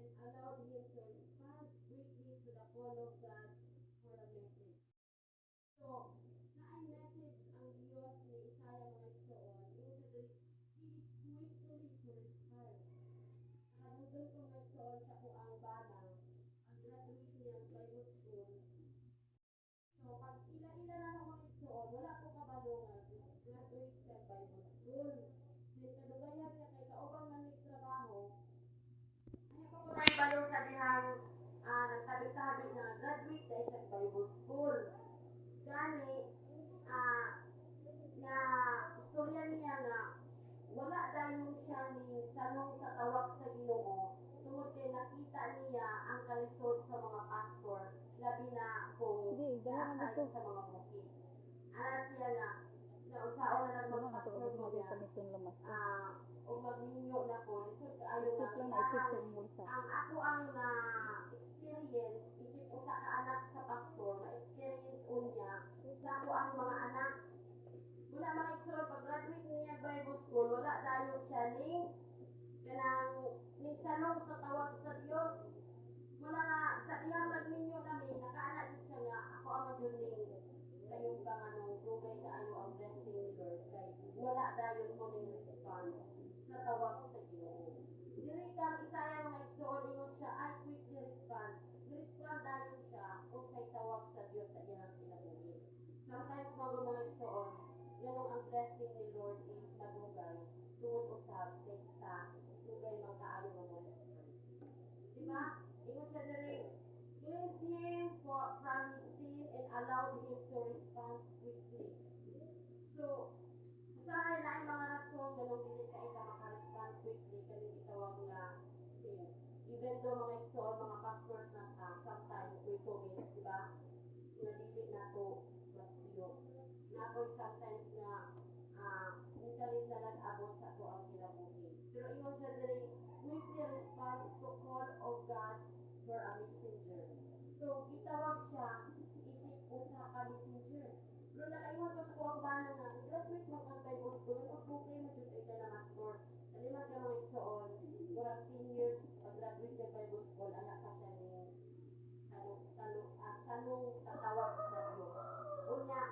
and allowed him to respond quickly to the call of God for a message. So, naay message ang Dios ni Isaiah, mga igsoon. Ingon siya diri, he is quickly to respond. Nakadumdum ko, mga igsoon, sa akoang bana, ang graduate niya sa Bible school. So, pag ila-ila na ako, mga igsoon, wala ko kabalo nga graduate siya Bible school. Then kadugayan nga kay kauban man mig trabaho, ay pa ko naibalo sa dihang nagtabi-tabi na graduate dahil siya Bible school. Gani, na istorya niya nga wala dayon siya ni sanong sa tawag sa Ginoo tungod kay nakita niya ang kalisod sa mga pastor, labi na kung Hindi, dala na naasay dito. Sa mga bukid. Ana siya nga nausaon na lang Dala na magpastor to, ko mo niya pamiton lamas ko. O magminyo na ko, lisod kaayo nga I-keep lang na, i-keep sa iyahang imong bulsa. Ang ako ang na experience isip usa ka anak sa pastor, ma-experience unya sa ako ang mga anak. Wala, mga igsoon, pag graduate niya Bible school, wala dayon siya ning kanang ning sanong sa tawag sa Dios. Wala nga sa dihang nagminyo nami, nakaana jud siya nga ako ang jud ning sayong ba nganong dugay kaayo ang blessing ni Lord kay wala dayon ko ning respond sa tawag sa Ginoo. Diri kang Isaiah, mga igsoon, ingon siya, "I quickly respond." Ni-respond dayon siya unsay tawag sa Dios sa iyang kinabuhi. Sometimes mga igsoon, nganong ang blessing ni Lord is madugay tungod usab kay kita dugay man kaayo nga mo respond. Di ba? Ingon siya diri, cleanse him from his sin and allowed him to respond quickly. So, usahay na ay mga rason ganong dili ka ika maka-respond quickly kaning gitawag nga sin. Even though, mga igsoon, mga pastors na ta, sometimes we commit, di ba? Nga dili nato matuyo. Napoy sometimes nga nikalit na nag-abot sa ato ang kinabuhi. Pero ingon siya diri, quickly response to call of God for a messenger. So, gitawag siya isip usa ka messenger. Pero nakaingon ko sa kuang bana nga, graduate man kag Bible school, o dugay mo jud ay ka na master. Kalimat ka, mga igsoon, murag 10 years pag graduate ng Bible school, anak pa siya ni sanong, sanong, sanong sa tawag sa Dios. Unya,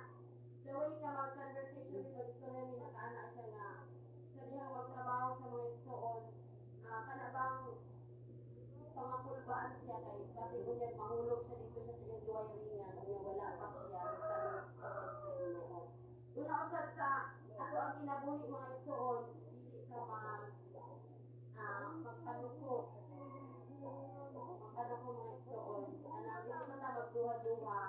the way nga mag-conversation mi, mag-istorya mi, nakaana siya nga sa dihang magtrabaho sa mga igsoon, kana bang pangakulbaan siya kay basig unyag mahulog siya dito siya sa iyang giwiringan, unya wala pa siya nagsanong sa tawag sa Ginoo. Una usab sa ato ang kinabuhi, mga igsoon, dili ka magpanuko. Magpanuko, mga igsoon. Kanang dili man ta magduha-duha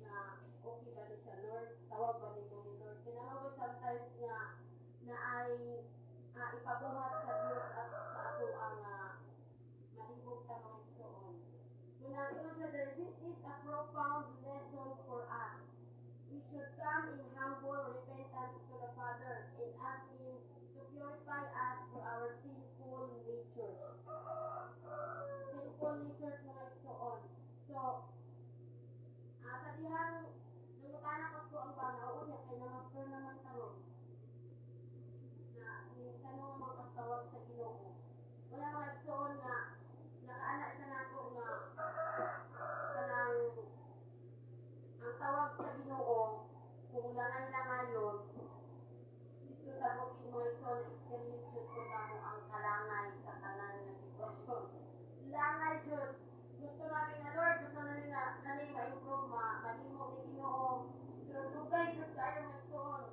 nga okay ba ni siya, Lord? Tawag ba nito ni Lord? Kaya sometimes nga na ay ipabuhat sa Dios at sa ato ang malibog ta, mga igsoon. Unang ingon siya diri, this is a profound lesson for us. We should come in humble repentance to the Father and ask Him to purify us for our sinful natures. Sinful natures, mga igsoon. So, sa dihang nangutana ko sa ang bana, oo niya, kay na-master naman taron. Na, minsan nga mga kastawag sa Ginoo. Wala, mga igsoon, nga nakaana siya nako nga kanang ang tawag sa Ginoo kung langay-langayon dito sa bukid, mga igsoon, na experience jud ko namo ang kalangay sa tanan nga sitwasyon. Langay jud. Gusto namin nga Lord, gusto namin nga kani ma-improve, ma malimo ni Ginoo. Pero dugay jud kaayo, mga igsoon.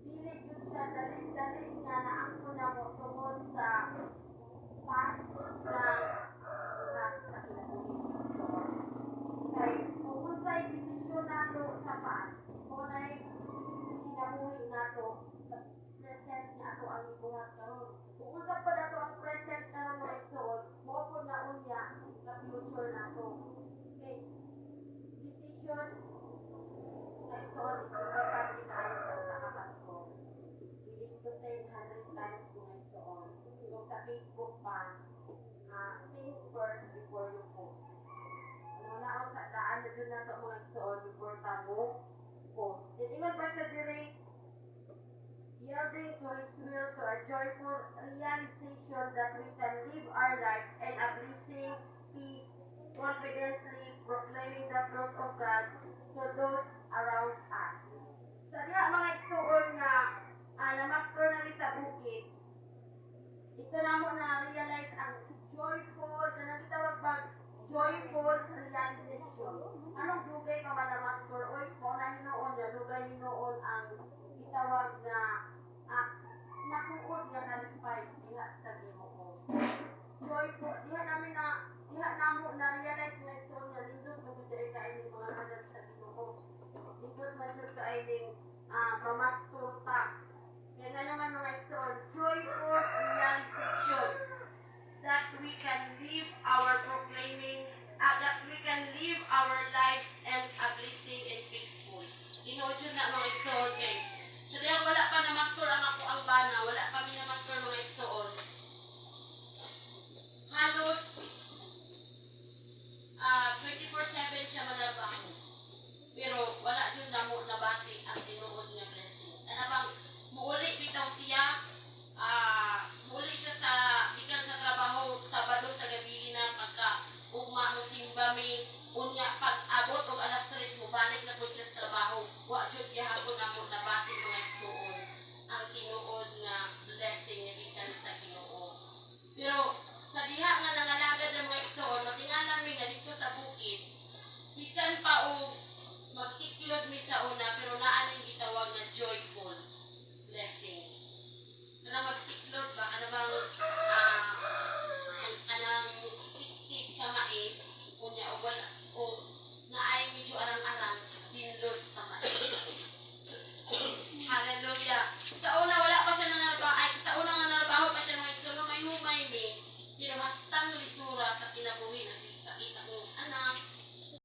Dili jud siya dali-dali nga naangkon namo tungod sa past na buhat sa kinabuhi, mga igsoon. Kay kung unsay desisyon nato sa past, mao nay kinabuhi nato sa present nga ato ang gibuhat karon. Kung unsa pa nato ang present karon, mga igsoon, mao pod na unya sa future nato. Okay. Decision, mga igsoon, is importante kaayo sa usa ka pastor. We need to think 100 times, mga igsoon. Kung sa Facebook pa, think first before you post. Ano na ako sa daan na dyan nato, mga igsoon, before ta mo post. Then ingon pa siya diri, yielding to His will, to a joyful realization that we can live our life in a blessing, peace, confidently proclaiming the truth of God to those around us. Sa diha, mga igsuon, nga namas